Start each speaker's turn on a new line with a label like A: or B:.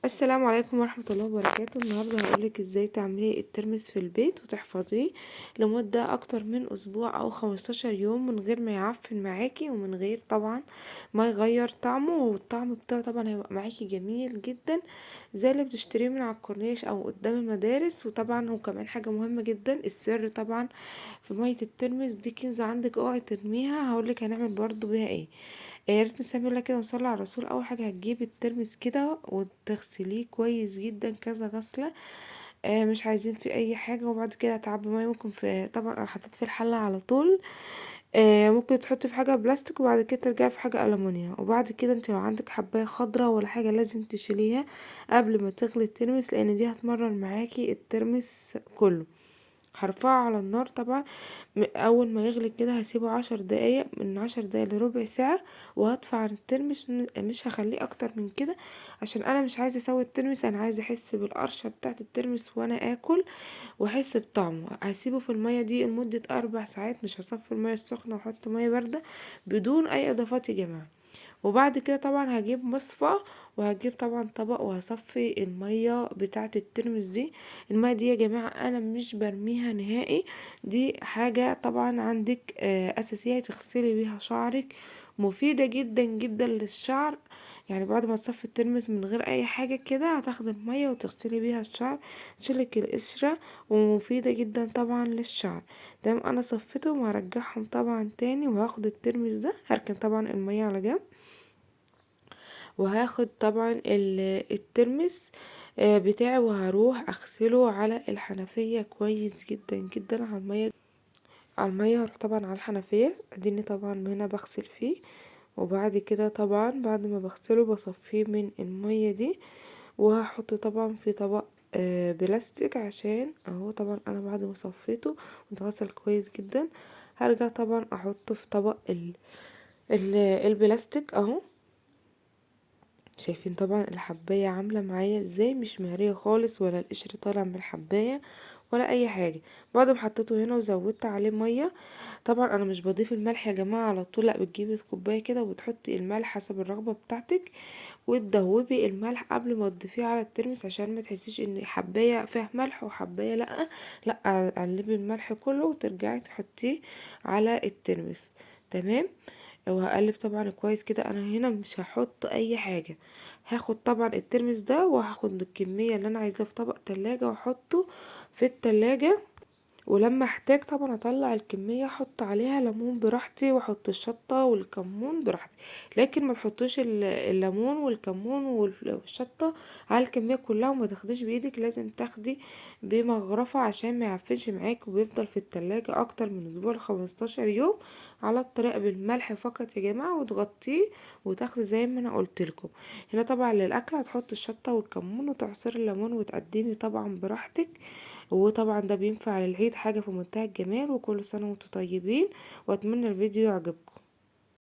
A: السلام عليكم ورحمة الله وبركاته. النهاردة هقولك ازاي تعملي الترمس في البيت وتحفظيه لمدة اكتر من اسبوع او 15 يوم من غير ما يعفن معاكي، ومن غير طبعا ما يغير طعمه، والطعم بتاعه طبعا هيبقى معاكي جميل جدا زي اللي بتشتريه من على الكورنيش او قدام المدارس. وطبعا وكمان حاجة مهمة جدا، السر طبعا في مية الترمس دي كنز عندك، اوعي ترميها. هقولك هنعمل برضو بيها ايه. يا ريت نسمي الله كده ونصلي على الرسول. اول حاجه هتجيبي الترمس كده وتغسليه كويس جدا كذا غسله، مش عايزين فيه اي حاجه. وبعد كده هتعبي ميه، ممكن في طبعا انا حطيت في الحله على طول، ممكن تحطي في حاجه بلاستيك وبعد كده ترجعي في حاجه ألمونيا. وبعد كده انت لو عندك حبايه خضراء ولا حاجه لازم تشيليها قبل ما تغلي الترمس، لان دي هتمرر معاكي الترمس كله. هرفعه على النار طبعا اول ما يغلي كده هسيبه 10 دقايق، من 10 دقايق لربع ساعة، وهطفي على الترمس، مش هخليه اكتر من كده عشان انا مش عايزة اسوي الترمس، انا عايزة احس بالقرشة بتاعة الترمس وانا اكل واحس بطعمه. هسيبه في المية دي لمدة 4 ساعات، مش هصفي المية السخنة واحط مية باردة بدون اي اضافات يا جماعة. وبعد كده طبعا هجيب مصفى وهجيب طبعا طبق وهصفي المية بتاعة الترمس دي. المية دي يا جماعة انا مش برميها نهائي، دي حاجة طبعا عندك، اساسية تغسلي بيها شعرك، مفيدة جدا جدا للشعر. بعد ما تصفي الترمس من غير اي حاجة كده هتاخدي المية وتغسلي بيها الشعر، تشيلك القشرة، ومفيدة جدا طبعا للشعر. تمام، انا صفيتهم وهرجعهم طبعا تاني، وهاخد الترمس ده هركن طبعا المية على جنب، وهاخد طبعا الترمس، بتاعي وهروح اغسله على الحنفية كويس جدا جدا على المية، على المية هروح طبعا على الحنفية، اديني طبعا هنا بغسل فيه. وبعد كده طبعا بعد ما بغسله بصفيه من المية دي، وهحطه طبعا في طبق، بلاستيك عشان اهو طبعا انا بعد ما صفيته واتغسل كويس جدا هرجع طبعا احطه في طبق البلاستيك اهو. شايفين طبعا الحباية عاملة معايا ازاي، مش مهرية خالص ولا القشر طالع من الحباية ولا اي حاجة. بعد ما حطيته هنا وزودت عليه مية، طبعا انا مش بضيف الملح يا جماعة على طول، لا بتجيبي كوباية كده وبتحطي الملح حسب الرغبة بتاعتك، وتدوبي الملح قبل ما تضيفيه على الترمس عشان ما تحسيش ان حباية فيها ملح وحباية لا، لا قلبي الملح كله وترجعي تحطيه على الترمس. تمام، وهقلب طبعا كويس كده. انا هنا مش هحط اي حاجة، هاخد طبعا الترمس ده وهاخد الكمية اللي انا عايزاها في طبق تلاجة واحطه في التلاجة، ولما احتاج طبعا اطلع الكمية احط عليها ليمون براحتي، واحط الشطة والكمون براحتي، لكن ما تحطوش الليمون والكمون والشطة على الكمية كلها، وما تاخديش بايدك، لازم تاخدي بمغرفة عشان ما يعفنش معاك وبيفضل في التلاجة اكتر من اسبوع لخمستاشر يوم على الطريقة بالملح فقط يا جماعة، وتغطيه وتاخدي زي ما انا قلت لكم. هنا طبعا للاكل هتحطي الشطة والكمون وتعصري الليمون وتقدمي طبعا براحتك، وطبعا ده بينفع للعيد، حاجة في منتهى الجمال. وكل سنة وانتم طيبين، واتمنى الفيديو يعجبكم.